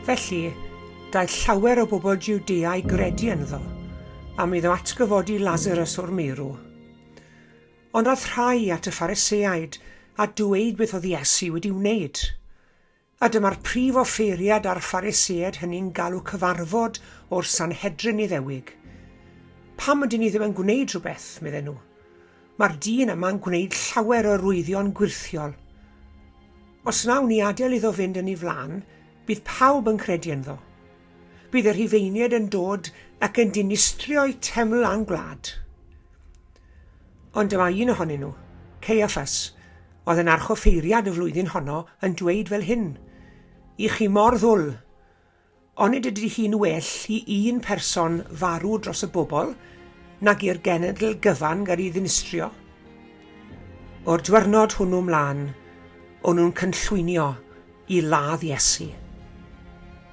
Felly, daeth llawer o bobl Jwdea i gredu ynddo, am iddo atgyfodi Lasarus o'r meirw. Ond aeth rhai at y Phariseaid a dweud beth oedd Iesu wedi wneud. A dyma'r prif offeiriad a'r Phariseaid hynny'n galw cyfarfod o'r Sanhedrin Iddewig. Pam ydyn ni ddim yn gwneud rhywbeth, medden nhw. Mae'r dyn yma'n gwneud llawer o arwyddion gwyrthiol. Os wnawn ni adael iddo fynd yn ei flaen, bydd pawb yn credu ynddo. Bydd y Rhufeiniaid yn dod ac yn dinistrio'u teml a'n gwlad. Ond dyma un ohonyn nhw, Caiaffas, oedd yn archoffeiriad y flwyddyn honno yn dweud fel hyn, I chi mor ddwl! Onid ydy hi'n well i un person farw dros y bobl nag i'r genedl gyfan gael ei ddinistrio? O'r diwrnod hwnnw mlaen, o'n nhw'n cynllwynio i ladd Iesu.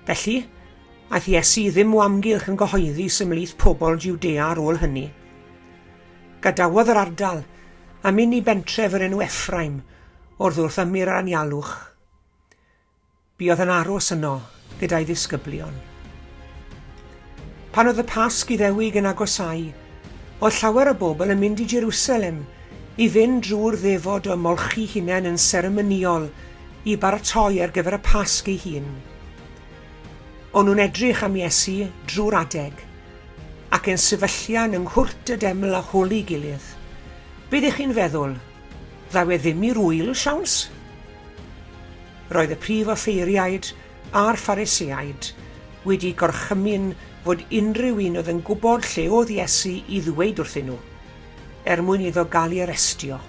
Felly, aeth Iesu ddim o amgylch yn gyhoeddus ymhlith pobl Jwdea ar ôl hynny. Gadawodd yr ardal a mynd i bentref yr enw Effraim o'r wrth ymyr yr anialwch. Buodd yn aros yno gyda'i ddisgyblion. Pan oedd y Pasg Iddewig yn agosáu, oedd llawer o bobl yn mynd i Jerusalem i fynd drwy'r ddefod o ymolchi hunain yn seremonïol i baratoi ar gyfer y Pasg ei hun. O'n nhw'n edrych am Iesu drwy'r adeg, ac yn sefyllian yng nghwrt y deml a holi gilydd, Be ddych chi'n feddwl? Ddaw e ddim i'r ŵyl, siawns? Roedd y prif offeiriaid a'r Phariseaid wedi gorchymyn fod unrhyw un oedd yn gwybod lle oedd Iesu i ddweud wrthyn nhw, er mwyn iddo gael ei arestio.